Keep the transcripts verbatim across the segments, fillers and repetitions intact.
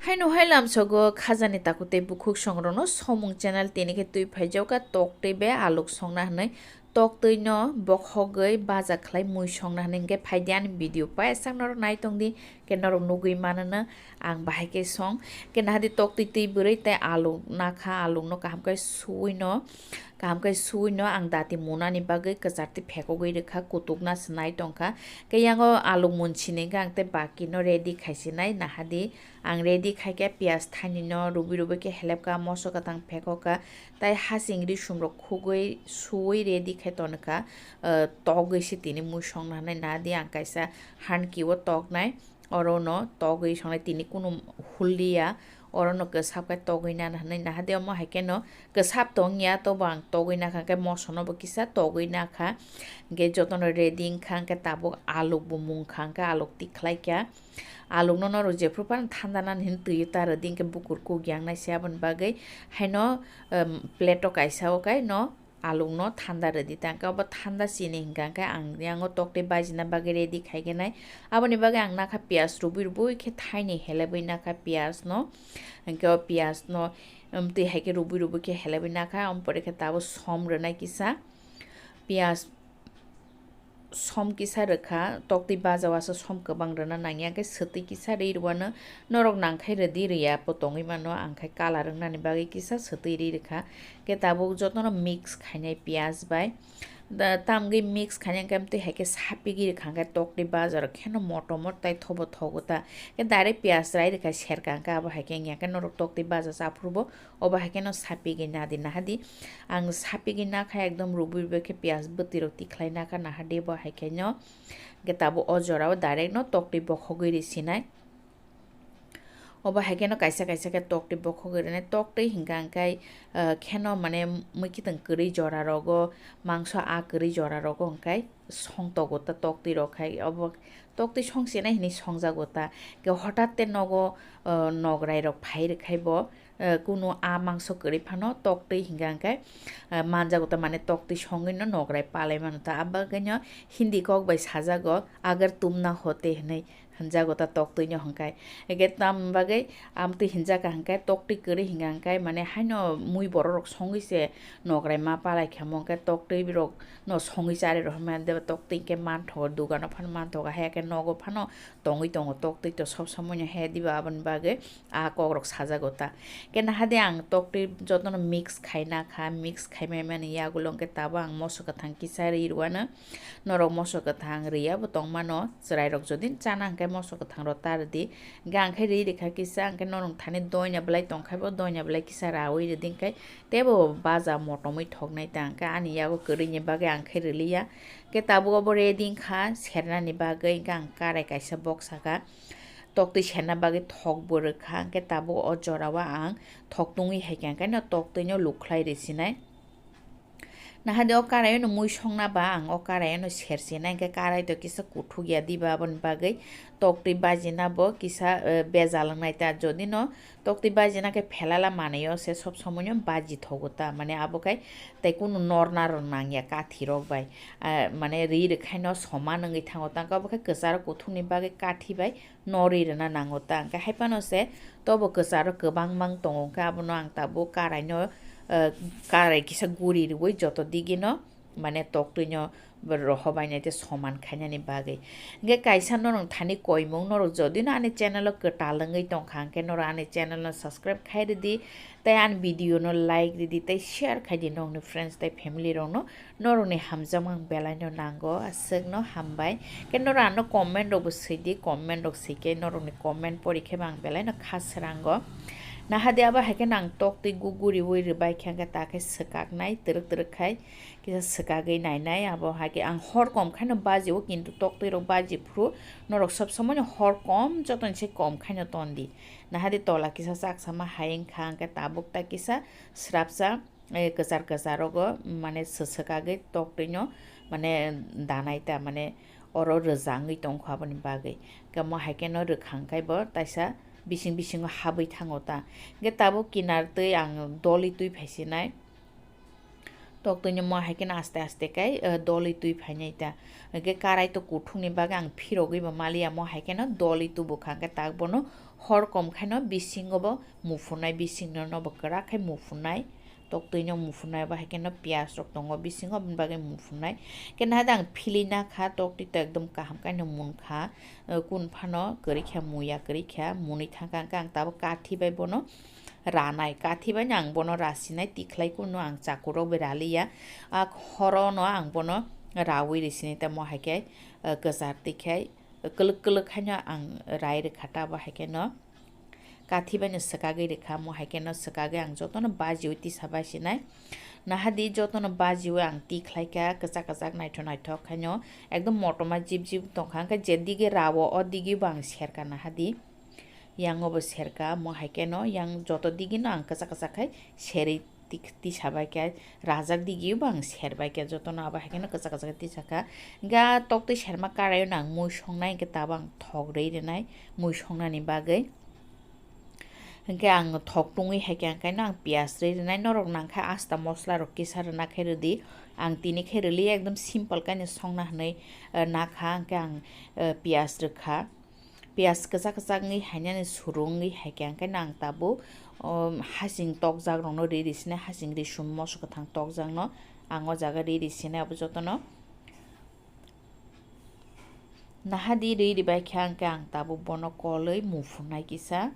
Haino hai lamsogo khajani takhuk tei bukhuk songrokno Somung channel tini khe twi phaijak kha tok twi bai aluk songna hwnwi. Tok twi no bokhogwi baja khlai mui songna hwnwi hwnkhe phaidi ani video paisang norok nai tongdi, khe norok nugwi manono ang bahai khe song. Khe nahadi tok twi twi bwrwi tei aluk nakha, aluk no kaham khe suwi no, kaham khe suwi no ang dati munani bagwi kwchar twi phekogwi rwkha, kutukna se nai tongkha. Khe yango aluk munchini hwnkhe ang tei baki no ready khaisinai nahadi. Ang ready khai khe piyaj thaini no rubi rubi khe helep kha, moso kwthang phekok kha, tai hasing risum rok khugwi suwi ready khai tono kha, ah, togwi se tini mui songna hwnwi nahadi ang kaisa hanki o toknai, oro no togwi songnai tini kunu hul liya, oro no kwsap khai togwi nana hwnwi nahadi omo hai khe no kwsap tong ya, tobo ang togwi nakha khe moso no bo kisa togwi nakha, hwnkhe jotono ready wngkha, hwnkhe tabuk aluk bo mungkha, hwnkhe aluk tikhlai kha. Alukno norok jephru phano thanda nani hwnwi twi ta rwdi, hwnkhe bukur kuk yang nai se aboni bagwi haino, um, plate o kaisa o kai no alukno thanda rwdi. Tangkhe obo thanda sini hwnkha hwnkhe ang yango tok twi bajina bagwi ready khai khe nai. Aboni bagwi ang nakha piyaj rubui rubui khe thaini helebwi nakha piyaj no. Hwnkhe o piyaj no, um, twi hai khe rubui rubui khe helebwi nakha. Omo pore khe tabuk som rwnai kisa piyaj. Som kisa rwkha, tok twi baja o asa som kwbang rwna nangya, hwnkhe swtwi kisa ri rwano norok nangkhai rwdi, rwya bo tongwi mano, ang khai colour wngnani bagwi kisa swtwi ri rwkha. Khe tabuk jotono mix khainai piyaj bai. Da-, tamgwi mix khainai hwnkhe amtwi hai khe sapigwi rwkha, hwnkhe tok twi baja rok kheno moto mot tai thobo thogo ta. Khe direct piyaj rai rwkha serka, hwnkhe abo hai khe wngya khe norok tok twi baja chaphuru bo Obo hai kheno sapigwi nadi nahadi. Ang sapigwi nakha ekdom rubui rubui khe piyaj bwtwi rok tikhlai nakha nahadi bo hai kheno. Hwnkhe tabuk o jora o direct no tok twi bokhogwi ri sinai. Obo hai kheno kaisa kaisa khe tok twi bokhogwi rinai. Tok twi hwnkha hwnkhe, ah, kheno mane mui khitwng kwrwi jora rogo, mangso a kwrwi jora rogo hwnkhe song togo ta tok twi rok khai. Obo tok twi song sinai hinwi songjago ta. Khe hotat te nogo, ah, nograi rok phai rwkhai bo. Eh, kunu a mangso kwrwi phano tok twi hingka hwnkhe, eh, manjago ta, mane tok twi songwi no nograi palai mano ta. Abo bagwi no Hindi kok bai sajago, "Agar tum na hote" hinwi hinjago ta tok twi no hwnkhe. Ege tam bagwi amtwi hinjaka hwnkhe tok twi kwrwi hingka hwnkhe, mane haino mui borok rok songwi se nograi ma palai khe mo hwnkhe tok twi rok no songwi chari rw hwnmaya de tok twi hwnkhe manthogo, dugano phano manthogo, haya khe nogo phano tongwi tongo tok twi to sob somoi no he diba aboni bagwi. A kok rok sajago ta. Khe nahadi ang tok twi jotono mix khaina kha, mix khaimai mani yagulo hwnkhe tabuk ang moso kwthang kisa ri rwano. Norok moso kwthang riya bo tongmano, chwrai rok jodi chana hwnkhe moso kwthang rok ta rwdi. Hwnkhe ang khe ri rikha kisa, hwnkhe norok thani doina belai tongkhai bo, doina belai kisa rawi rwdi hwnkhe teibo baja motomwi thoknai ta, hwnkhe ani yago kwrwini bagwi ang khe riliya. Khe tabuk obo ready wngkha sernani bagwi, hwnkhe ang karai kaisa bok saka. Tok twi serna bagwi thok bo rwkha, hwnkhe tabuk o jora o ang thok tungwi hai khe, hwnkhe no tok twi no lukhlai rw sinai. Nahadi o karai no mui songna ba ang o karai no ser sinai, hwnkhe karai to kisa kuthuk ya diba, aboni bagwi tok twi bajina bo kisa, eh, bejal wngnai ta. Jodi no tok twi bajina khe phelala manwi o se sob somoi no baji thogo ta, mane abo khai tei kunu norna rw nang ya kathi rok bai, ah, mane ri rwkhai no soman wngwi thango ta, hwnkhe abo khai kwcharo kuthukni bagwi kathi bai no ri rwna nango ta. Hwnkhe hai phano se tobo kwcharo kwbang mang tongo, hwnkhe abono ang tabuk karai no, eh, karai kisa guri rwui joto digi no mane tok twi no roho bai nai tei soman khainani bagwi. Hwnkhe kaisa norok thani koimung, norok jodi no ani channel o kwtal wngwi tongkha, hwnkhe norok ani channel no subscribe khai rwdi, tei ani video no like rwdi, tei share khai di nokni friends tei family rok no. Norokni hamjakmung belaino nango, aswkno hambai. Khe norok ano comment rokbo swidi, comment rok swikhe norokni comment pori khe bo ang belaino kha srango. Nahadi abo hai khe nang tok twi guguriui rwbai khe hwnkhe ta khe swkaknai twrwk twrwk khai kisa swkagwi nainai. Abo hai khe ang hor kom khaino bajio, kintu tok twi rok baji phuru norok sob somoi no hor kom jotoni se kom khaino tondi. Nahadi tola kisa chaksa ma hai wngkha hwnkhe tabuk ta kisa srapsa. Eh, kwchar kwchar rogo, mane, swswk agwi tok twi no, mane, danai ta, mane, oro rwjangwi tongkha aboni bagwi. Khe mo hai khe no rwkhang khai bo taisa bising bisingo habwi thango ta. Hwnkhe tabuk kinar twi ang doli twi phaisinai. Toktwi no mo hai kheno aste aste khe, eh, doli twi phainai ta. Hwnkhe karai to kuthukni bagwi ang phirogwi bo maliya, mo hai kheno doli tubukha, hwnkhe tak bono hor kom khaino bisingo bo muphunai, bisingno no bo kwrak khai muphunai. Toktwi no muphunai, bo hai kheno piyaj rok tongo bisingo, aboni bagwi muphunai. Hwnkhe nahada ang philwi nakha, toktwi to ekdom kaham khaino munkha, eh, kun phano kwrwi kha, muya kwrwi kha, munwi thangkha, hwnkhe ang tabuk kathi bai bono ranai, kathi bai no ang bono rasinai, tikhlai kunu ang chaku rok bai raliya. A horo no ang bono rawi risinai, tamo hai khe, eh, kwchar twi khai, kwlwk kwlwk haino ang rai rwkha, tabo hai khe no kathi bai no swkagwi rwkha, mo hai khe no swkagwi ang jotono bajiwi tisa bai sinai. Nahadi jotono bajiwi ang tikhlai kha, kwchak kwchak naithok naithok haino ekdom motoma jip jip tongkha, hwnkhe je digi rawo o digi bo ang serkha nahadi. Yang obo serka, mo hai khe no yang joto digi no ang kwchak kwchak khai serwi tik-, tisa bai khe rajak digi bo ang ser bai khe joto no abo hai khe no kwchak kwchak khe tisa kha. Hwnkhe ah toktwi serma karai no ang mui songnai, hwnkhe tabuk ang thok rwi rwnai mui songnani bagwi. Hwnkhe ang thok tungwi hai khe ang khe no ang piyaj rwi rwnai, norok nang khe asta mosla rok kisa rwna khe rwdi, ang tini khe rwliya ekdom simple khe no songna hwnwi, eh, nakha, hwnkhe ang, eh, piyaj rwkha. Piyaj kwchak kwchak wngwi hainani suru wngwi hai khe ang khe nang tabuk, um, hasing tokjak rokno ri ri sini, hasing risum moso kwthang tokjakno ang o jaga ri ri sini abo jotono. Nahadi ri ri bai khe ang khe ang tabuk bono kolwi muphunai kisa.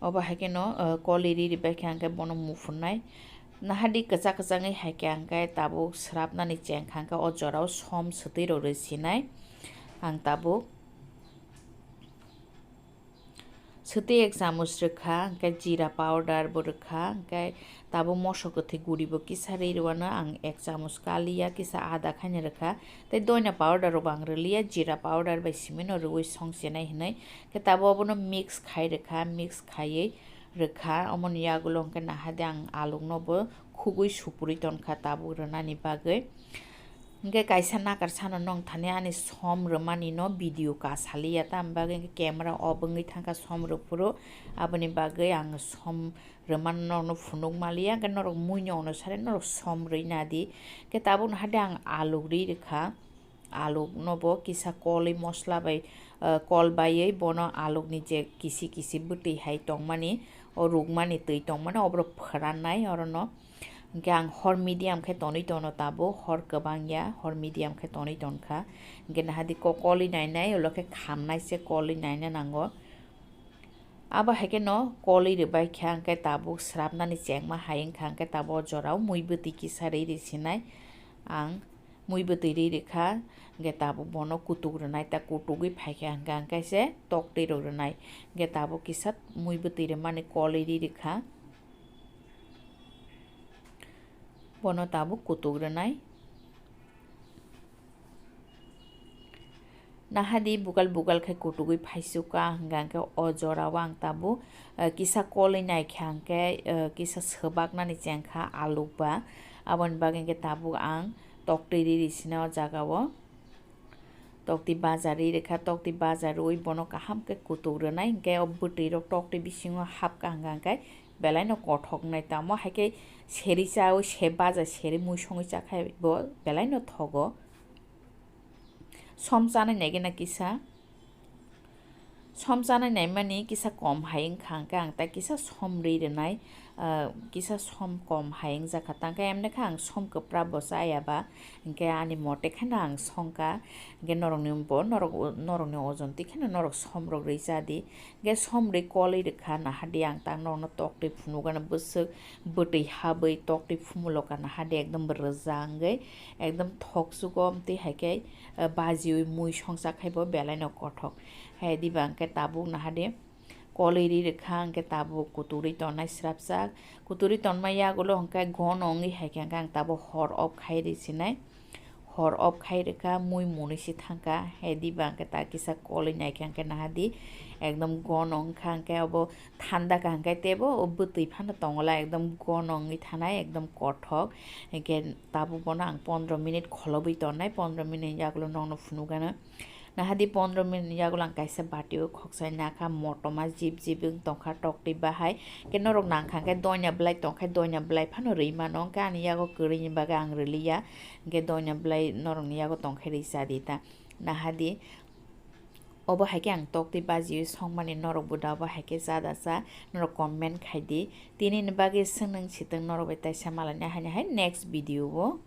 Obo hai kheno, uh, kolwi ri ri bai khe ang khe bono muphunai. Nahadi kwchak kwchak wngwi hai khe ang khe tabuk swrapnani cheng kha, ang khe o jorao som swtwi rok rw sinai. Ang tabuk swtwi ek chamuch rwkha, ang khe jeera powder bo rwkha, ang khe tabuk moso kwthwi guri bo kisa ri rwano ang ek chamuch kaliya kisa ada khaina rwkha. Tei doina powder rok bo ang rwliya, jeera powder bai simi no rwui song chenai hinui. Khe tabuk obono mix khai rwkha, mix khaiwi rwkha. Omoni yagulo hwnkhe nahadi ang alukno bo khugui supuri tonkha tabuk rwnani bagwi. Hwnkhe kaisa nakar sano nong thani ani som rwmani no video kasaliya, tamni bagwi hwnkhe camera off wngwi thangkha som rwphuru. Aboni bagwi ang som rwmano norokno phunuk maliya, hwnkhe norok muino ono sari norok som rwi nadi. Khe tabuk nahadi ang aluk ri rwkha, aluk no bo kisa kolwi mosla bai, eh, kol baiwi bono aluk ni je kisi kisi bwtwi hai tongmani, o rukmani twi tongmani, oborok phwrannai orono. Hwnkhe ang hor medium khe tonwi tono tabuk, hor kwbang ya, hor medium khe tonwi tonkha. Hwnkhe nahadi ko kolwi nainai, ulo khe khamnai se kolwi naina nango. Abo hai kheno kolwi rwbai kha, hwnkhe tabuk swrapnani chengma hai wngkha, hwnkhe tabuk o jorao mui bwtwi kisa rwi rwi sinai ang, mui bwtwi rwi rwkha, hwnkhe tabuk bono kutuk rwnai, ta kutugwi phai kha, hwnkhe ang kaisa toktwi rok rwnai, hwnkhe tabuk kisa mui bwtwi rwmani kolwi rwi rwkha, bono tabuk kutuk rwnai. Nahadi bugal bugal khe kutugwi phaisukha, hwnkha hwnkhe o jorao ang tabuk, eh, kisa kolwi naikha hwnkhe, eh, kisa swbaknani chengkha aluk ba. Aboni bagwi hwnkhe tabuk ang toktwi riri sina o jagao. Toktwi baja ri rwkha, toktwi baja rwi bono kaham khe kutuk rwnai, hwnkhe o bwtwi rok toktwi bisingo hapkha hwnkha hwnkhe belai no kothok wngnai. Tamo hai khe seri chawi se baja seri mui songwi chakhai bo belai no thogo. Som chanai nai gana kisa. Som chanai naimani kisa kom hai wngkha, hwnkhe ang tai kisa som ri rwnai, ah, kisa som kom hai wngjakha, tangkhe emne khe ang som kwpra bo chaya ba, hwnkhe ani mote kheno ang songkha, hwnkhe norokni bo, norok, norokni ojon twi kheno norok som rok ri cha di, hwnkhe som ri kolwi rwkha, nahadi ang tak norokno toktwi phunukgana bwswk bwtwi habwi toktwi phumulo ka, nahadi ekdom rwja wngwi ekdom thoksugo, twi hai khe, ah, bajiwi mui songcha khai bo belai no kothok. Hai diba hwnkhe tabuk nahadi kolwi ri rwkha, hwnkhe tabuk kutuk ri tongnai swrapsa. Kutuk ri tonma yagulo hwnkhe gono wngwi hai khe hwnkhe ang tabuk hor off khai ri sinai. Hor off khai rwkha, mui munui se thangkha. Hai diba hwnkhe ta kisa kolwi naikha hwnkhe nahadi ekdom gono wngkha, hwnkhe obo thanda kha hwnkhe teibo o bwtwi phano tongola ekdom gono wngwi thanai ekdom kothok. Hwnkhe tabuk bono ang pondro minute kholobwi tongnai, pondro minute yagulo nokno phunukgana. Nahadi pondro minute ni yagulang kaisa bati o khoksa nakha motoma jip jip wng tongkha toktwi bahai. Ke norok nangkha khe doina belai tongkha, doina belai phano rwi mano, hwnkhe ani yago kwrwini bagwi ang rwliya. Hwnkhe doina belai norokni yago tongkhe rwi chadi ta. Nahadi obo hai khe ang toktwi bajiwi songmani norok bo da obo hai khe cha da cha norok comment khai di. Tini ni bagwi swnung sitwng norok bai taisa malani hai next video o.